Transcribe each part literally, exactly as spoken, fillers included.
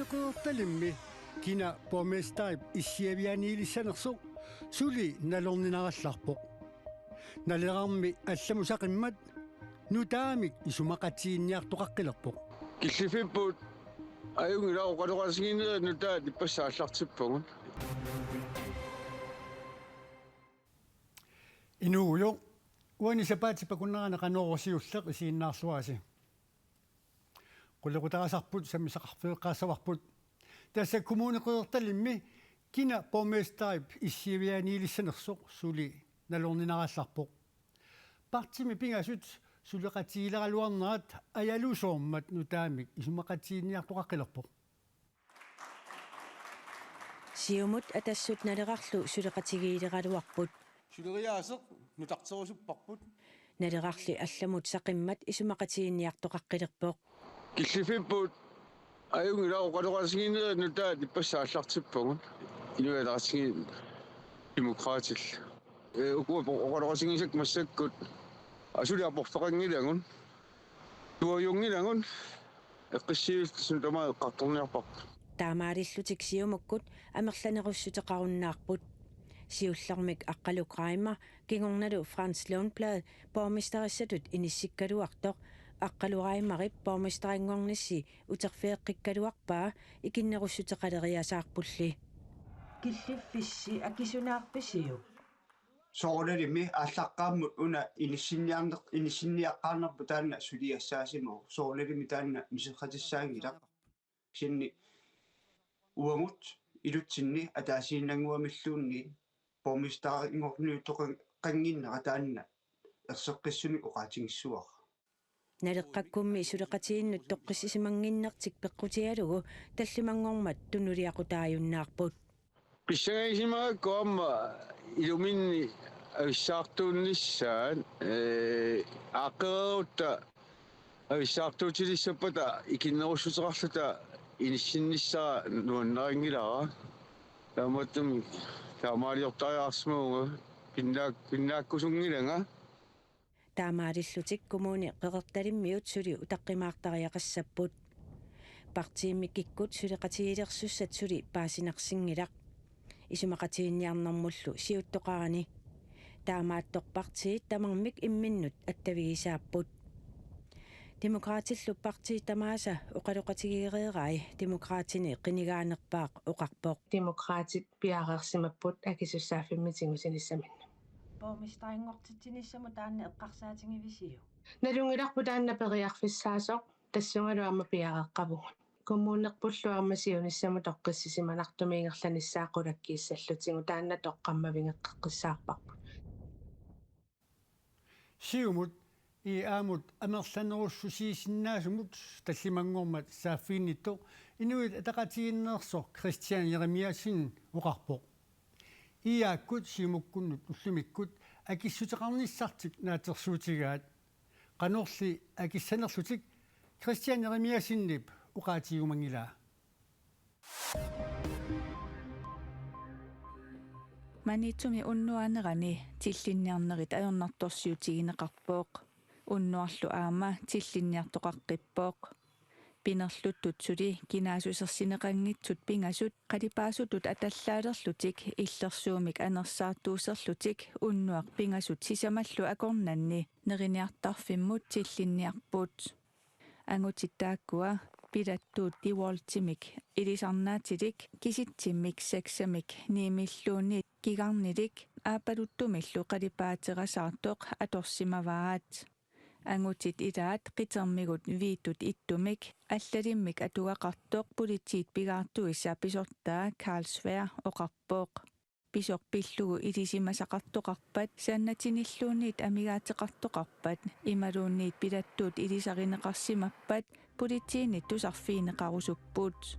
Kommuneqertalimmi kina borgmesterip issiavianiilissanersoq suli nalorninarallarpoq. Nalerarmi allamut saqimmat nutaamik isumaqatigiinniartoqaqqilerpoq. Killiffipput ajunngilaq, oqaloqatigiinnerit nutaat ippassaq aallartippagut. Inuugujoq, uani sapaatip akunnerani Qanorooq siulleq isiginnaarluarisi. Qulequtarisarput sammisaqarfeeqqaassavarput. Tassa Kommuneqertalimmi kina borgmesterip issiavianiilissanersoq suli nalorninarallarpoq. Partiimi pingasut suleqatigileraluarnerat ajalusoormat nutaamik isumaqatigiinniartoqaqqilerpoq. Siumut Atassut Nalerarlu suleqatigiileraluarput. Suleriaaseq nutarterusupparput. Nalerarli allamut saqimmat isumaqatigiinniartoqaqqilerpoq. Killiffipput ajunngilaq, oqaloqatigiinnerit nutaat ippassaq aallartippagut. Inuit Ataqatigiit Demokraatillu. Ee, ukua oqaloqatigisagut massakkut asuli aporfeqanngilagut. Tuajunngilagut, eqqissiivillutik suna tamaat eqqartorniarparput. Taamaalillutik Siumukkut amerlanerussuteqarunnaarput. Siullermik Aqqaluk Reimer kingornalu Frans Lundblad borgmesterissatut inissikkaluartoq, Aqqaluk Reimerip borgmesterinngornissi uterfigeqqikkaluarpaa ikinnerussuteqaleriasaarpulli. Killiffissi akisunaarpisiuk? Soorunalimi aallaqqaammut una inissinniarneq-, inissinniaqqaarnerput taanna suliassaasimavoq. Soorunalimi taanna miserratissaanngilaq. Kisianni uagut ilutsinni ataasiinnannguamilluunniit borgmesterinngorniuttoqannginnera taanna erseqqissumik oqaatigissavara. Naleqqakkummi suleqatigiinnut toqqissisimannginnertik peqqutigalugu tallimanngormat tunuliaqutaajunnaarput. Pissangagisimagakku aamma iluminni avissaartuunnissaat, ee, aaqqereerutta avissaartuutilissappata ikinnerussuteqarluta inissinnissara nuannarinngilara. Taamaattumik taamaaliortariaqarsimavunga, pinnaak-, pinnaakkusunngilanga. Taamaalillutik Kommuneqertalimmiut suli utaqqimaartariaqassapput. Partiimi kikkut suleqatigiilersussat suli paasinarsinngilaq, isumaqatigiinniarnermullu siuttoqarani. Taamaattoq partiit tamarmik imminnut attavigisaapput. Demokraatillu partiit tamaasa oqaloqatigeereerai Demokraatini qinigaanerpaaq oqarpoq. Demokraatit piareersimapput akisussaaffimmik tigusinissaminnut. Borgmesterinngortitsinissamut taanna eqqarsaatigivisiuk? Nalunngilarput taanna periarfissaasoq, tassungalu aamma piareeqqavugut. Kommunerpullu aamma siunissamut toqqissisimanartumik ingerlanissaa qulakkiissallutigu, taanna toqqammavigeqqissaarparput. Siumut I A-mut amerlanerussusiisinnaasumut tallimanngormat saaffiginnittoq Inuit Ataqatigiinneersoq Kristian Jeremiassensen oqarpoq. I A-kkut Siumukkunnut ullumikkut akissuteqarnissartik naatsorsuutigaat. Qanorli akissanerlutik Kristian Jeremiassensenip oqaatigiumanngilaa. Maniitsumi unnuaanerani tillinniarnerit ajornartorsiutigineqarpoq. Unnuarlu aamma tillinniartoqaqqippoq. Pinerluttut suli kinaassusersineqanngitsut pingasut qalipaasutut atallaalerlutik illersuumik anersaartuusserlutik unnuaq pingasut sisamallu akornanni neriniartarfimmut tillinniarput. Angutit taakkua pilattuut DeWaltimik ilisarnaatilik kisitsimmik seksamik niimilluunniit kigarnilik aappaluttumillu qalipaaterasaartoq atorsimavaat. Angutit ilaat qitermigut V-tut et-tumik allalimmik atugaqartoq politiit pigaartuisa pisortaa Carl Svea oqarpoq. Pisoq pillugu ilisimasaqartoqarpat, sannatinilluunniit amigaateqartoqarpat imaluunniit pilattuut ilisarineqarsimappat politiinit tusarfigineqarusupput.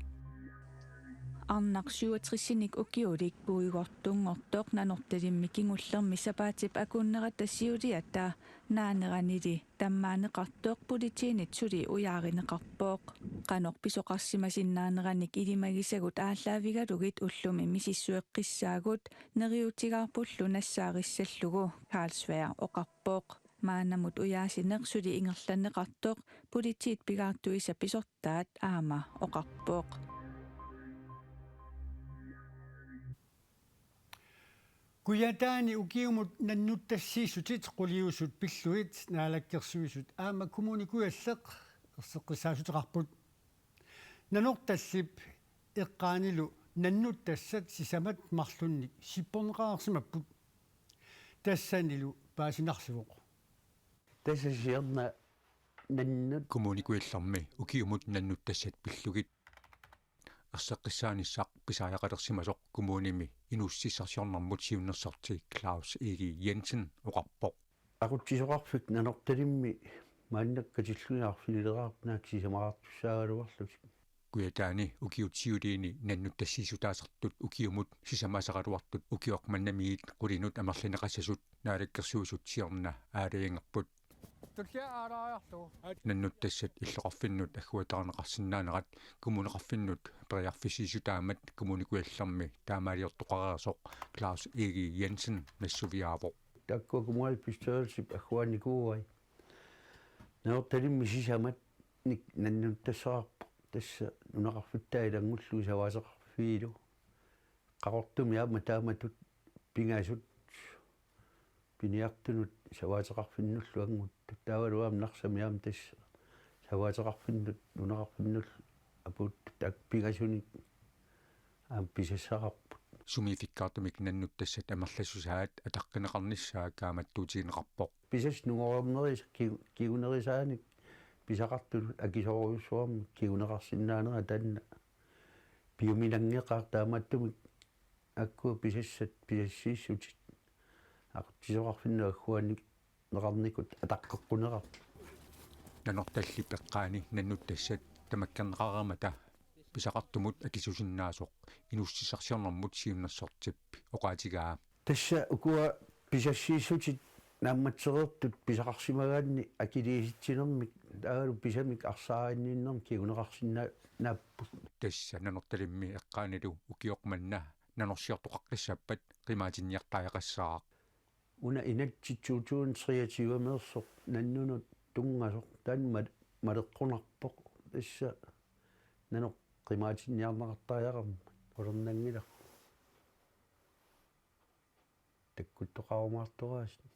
Arnaq syvogtresinik ukiulik puigortunngortoq Nanortalimmi kingullermi sapaatip akunnerata siuliata naaneranili tammaaneqartoq politiinit suli ujaarineqarpoq. Qanoq pisoqarsimasinnaaneranik ilimagisagut aallaavigalugit ullumi misissueqqissaagut neriuutigaarpullu nassaarissallugu, Carl Svea oqarpoq. Maannamut ujaasineq suli ingerlanneqartoq politiit pigaartuisa pisortaat aamma oqarpoq. Kujataani ukiumut nannuttassiissutit quliusut pillugit Naalakkersuisut aamma Kommune Kujalleq erseqqissaasoqarput. Nanortallip eqqaanilu nannuttassat sisamat marlunnik sipporneqareersimapput. Tassanilu paasinarsivoq. Tassa siorna nannut. Kommune Kujallermi ukiumut nannuttassat pillugit erseqqissaanissaq pisariaqalersimasoq kommunimi inuussutissarsiornermut siunnersorti Claus Egede Jensen oqarpoq. Aqutsisoqarfik Nanortalimmi maannakkut katillugit arfinileraarput naak sisamaqartussaagaluarlutik. Kujataani ukiut siuliini nannuttassiissutaasartut ukiumut sisamat asaraluartut ukioq mannamiit qulinut amerlineqassasut Naalakkersuisut siorna aalajangerput. Tullia aalaariarlugu. Nannuttassat illoqarfinnut agguataarneqarsinnaanerat kommuneqarfinnut periarfissiissutaammat Kommune Kujallermi taamaaliortoqareersoq Claus Egede Jensen nassuiaavoq. Taakkua kommunalbestyrelsip agguaannikuuai. Nanortalimmi sisamat nik-, nannuttassaqarpoq, tassa nunaqarfittaat ilanngullugu savaateqarfiilu. Qaqortumi aamma taamatut pingasut piniartunut savaateqarfinnullu anguttut. Taavalu aamma Narsami aamma tassa savaateqarfinnut nunaqarfinnullu apuuttut, taakku pingasunik aamma pisassaqarput. Sumiiffikkaartumik nannuttassat amerlassusaat ataqqineqarnissaa kaammattuutigineqarpoq. Pisassat nungoreerneris-, ki-, kingunerisaanik pisaqartunut akisoorujussuarmik kinguneqarsinnaanera taanna piuminanngeqaaq, taamaattumik aakkua pisassat pisassiissutit aqutsisoqarfinnut agguaanneqarnikut ataqqeqquneqarput. Nanortallip eqqaani nannuttassat tamakkerneqareermata pisaqartumut akisusinnaasoq inuussutissarsiornermut siunnersortip oqaatigaa. Tassa ukua pisassiissutit naammatsereertut pisaqarsimagaanni akiliisitsinermik taavalu pisamik arsaarinninnermik kinguneqarsinnaannapput. Tassa Nanortalimmi eqqaanilu ukioq manna nanorsiortoqaqqissappat qimaatinniartariaqassaaq. Una inatsit to tusind treogtyve-meersoq nannunut tunngasoq taanna mal-, maleqqunarpoq, tassa nanoq qimaatinniarneqartariaqarmat qularnanngilaq. Takkuttoqarumaartoraasut.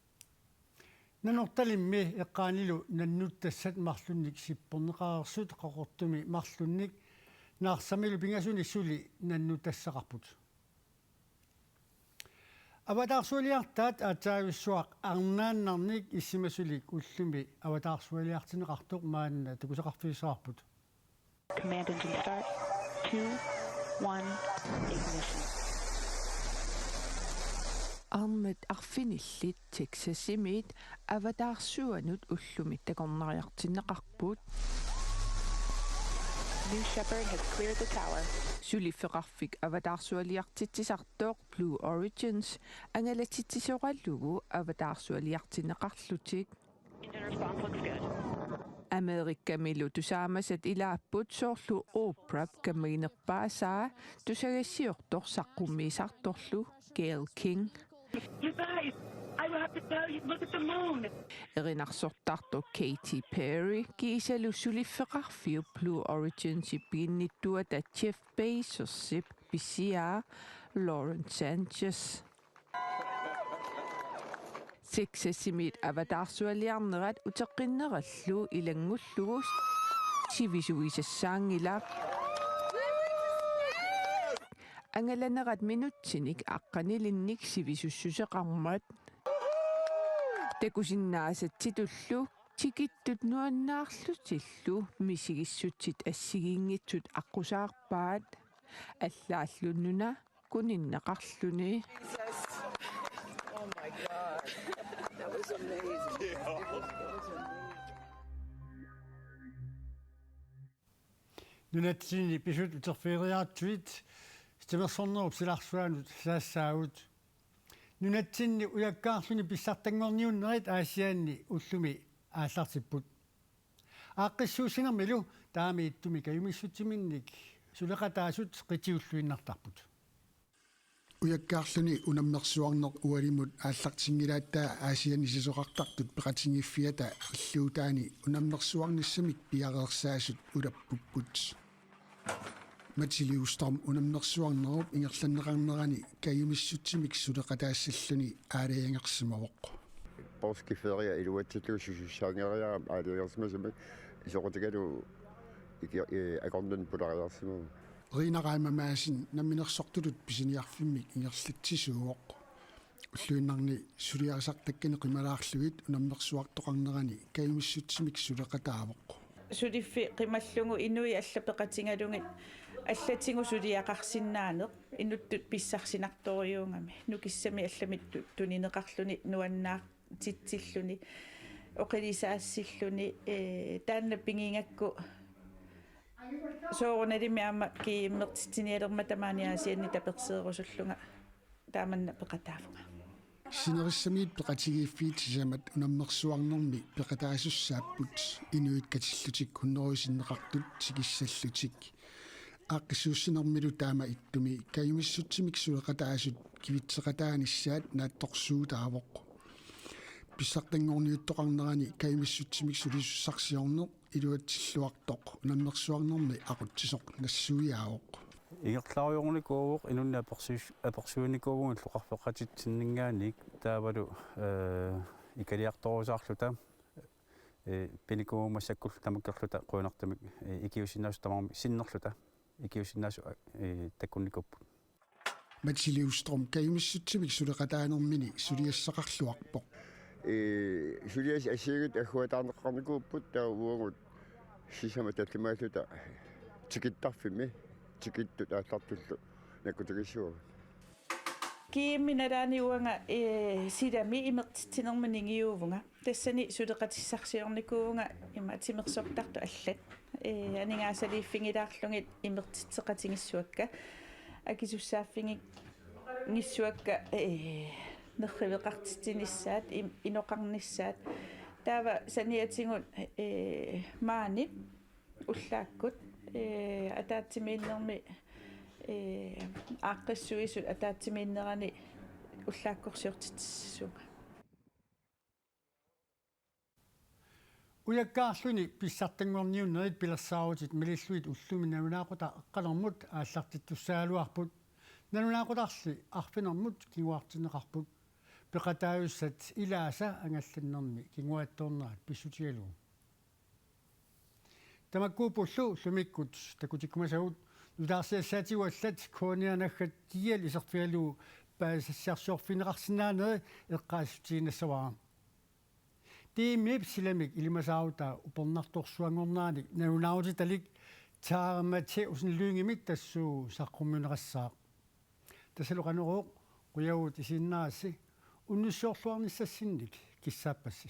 Nanortalimmi eqqaanilu nannuttassat marlunnik sipporneqareersut Qaqortumi marlunnik Narsamilu pingasunik suli nannuttassaqarput. Avataarsualiartaat aatsaavissuaq arnaannarnik issimasulik ullumi avataarsualiartinneqartoq maanna takusaqarfigissavarput. Command engine start. Two, one, ignition. Arnat arfinillit Texasimiit avataarsuanut ullumi takornariartinneqarput. New Shepard has cleared the tower. Suliffeqarfik avataarsualiartitsisartoq Blue Origins angalatitsisoralugu avataarsualiartinneqarlutik. Engine response looks good. Amerikamilu tusaamasat ilaapput, soorlu Oprah kammaginerpaasaa tusagassiortoq saqqummiisartorlu Gayle King. You guys, I have to tell you, look at the moon. Erinarsortartoq Katy Perry kiisalu suliffeqarfiup Blue Originsip piginnittuata Jeff Bezosip pisiaa Lauren Sanchez. Texasimiit avataarsualiarnerat uteqqinnerallu ilanngullugu sivisuisassaanngilaq. Angalanerat minutsinik aqqanilinnik sivisussuseqarmat. Takusinnaasatsitullu tikittut nuannaarlutillu misigissutsit assigiinngitsut aqqusaarpaat, allaallu nuna kuninneqarluni. Jesus. Oh my God. That was amazing. That was amazing. Nunatsinni pisut uterfigeriaratsigit timersornerup silarsuanut saassaagut. Nunatsinni ujakkaarluni pissartanngorniunnerit Aasianni ullumi aallartipput. Aaqqissuussinermilu taama ittumik kajumissutsiminnik suleqataasut qitiulluinnartarput. Ujakkaarluni unammersuarneq ualimut aallartinngilaat Aasianni sisoqartartut peqatigiiffiata illuutaani unammersuarnissamik piareersaasut ulappupput. Mats Livstrøm unammersuarnerup ingerlanneqarnerani kajumissutsimik suleqataassalluni aalajangersimavoq. Påskeferie iluatsillugu susussaanngeriarama aalajangersimasumik isoqutigalugu iki- eh, akornanni pulaariarsimavoq. Rina Reimer Madsen namminersortutut pisiniarfimmik ingerlatsisuuvoq. Ulluinnarni suliarisartakkani qimalaarlugit unammersuartoqarnerani kajumissutsimik suleqataavoq. Suliffiit qimallugu inuit allat peqatigalugit allatigut suliaqarsinnaaneq inuttut pissarsinartorujuugami, nukissamik allamik tu- tunineqarluni nuannaartitsilluni oqilisaassilluni, ee, taanna pigigakku soorunalimi aamma GM-ertitsinialermat tamaani Aasianni taperseerusullunga taamanna peqataavunga. Sinerissamiit peqatigiiffiit sisamat unammersuarnermi peqataasussaapput, inuit katillutik hunnoruju sinneqartut tikissallutik. Aaqqissuussinermilu taama ittumi kajumissutsimik suleqataasut kivitseqataanissaat naatsorsuutaavoq. Pissartanngorniuttoqarnerani kajumissutsimik sulisussarsiorneq iluatsilluartoq unammersuarnermi aqutsisoq nassuiaavoq. Ingerlarujoornikuuvoq inunnik apersuis- apersuinikuuvunga illoqarfeqatitsinnit taavalu, ee, ikaliartorusaarluta, ee, pinikuuvoq massakkullu tamakkerluta qujanartumik, ee, ikiuussinnaasut tamarmik sinnerluta ikiuussinnaasut, ee, takkunnikuupput. Mats Livstrøm kajumissutsimik suleqataanermini suliassaqarluarpoq. Ee, suliassat assigiinngitsut agguataarneqarnikuupput, taava uagut sisamat tallimaalluta tikittarfimmi tikittut aallartullu nakkutigissuagut. GM-ip nalaani uanga, ee, silami imertitsinermut ningiuuvunga. Tassani suleqatissarsiornikuuvunga ima timersortartut allat. Ee, aningaasaliiffigilaarlugit imertitseqatigissuakka, akisussaaffigigissuakka, ee, nerriveqartitsinissaat, im- inoqarnissaat. Taava saniatigut, ee, maani ullaakkut, ee, ataatsimiinnermi, ee, aaqqissuisut ataatsimiinnerani ullaakkorsiortitsissuunga. Ujakkaarluni pissartanngorniunnerit pilersaarutit malillugit ullumi nalunaaqutaq aqqanermut aallartittussaagaluarput. Nalunaaqutarli arfinermut kinguartinneqarput. Peqataasussat ilaasa angallannermi kinguaattoornerat pissutigalugu. Tamakkuuppullu ullumikkut takutikkumasagut. Nutaarsiassaatigut allat K N R naggat G L iserfigalugu paasisassiorfigineqarsinnaaneri eqqaassutiginnassavara. D M-ip silamik ilimasaarutaa upernartorsuanngornerani nalunaarutitalik Tara Matthæussen Lyngemik tassuuna saqqummiunneqassaaq. Tassalu Qanorooq, qujavugut isiginnaarassi, unnussiorluarnissassinnik kissaappassi.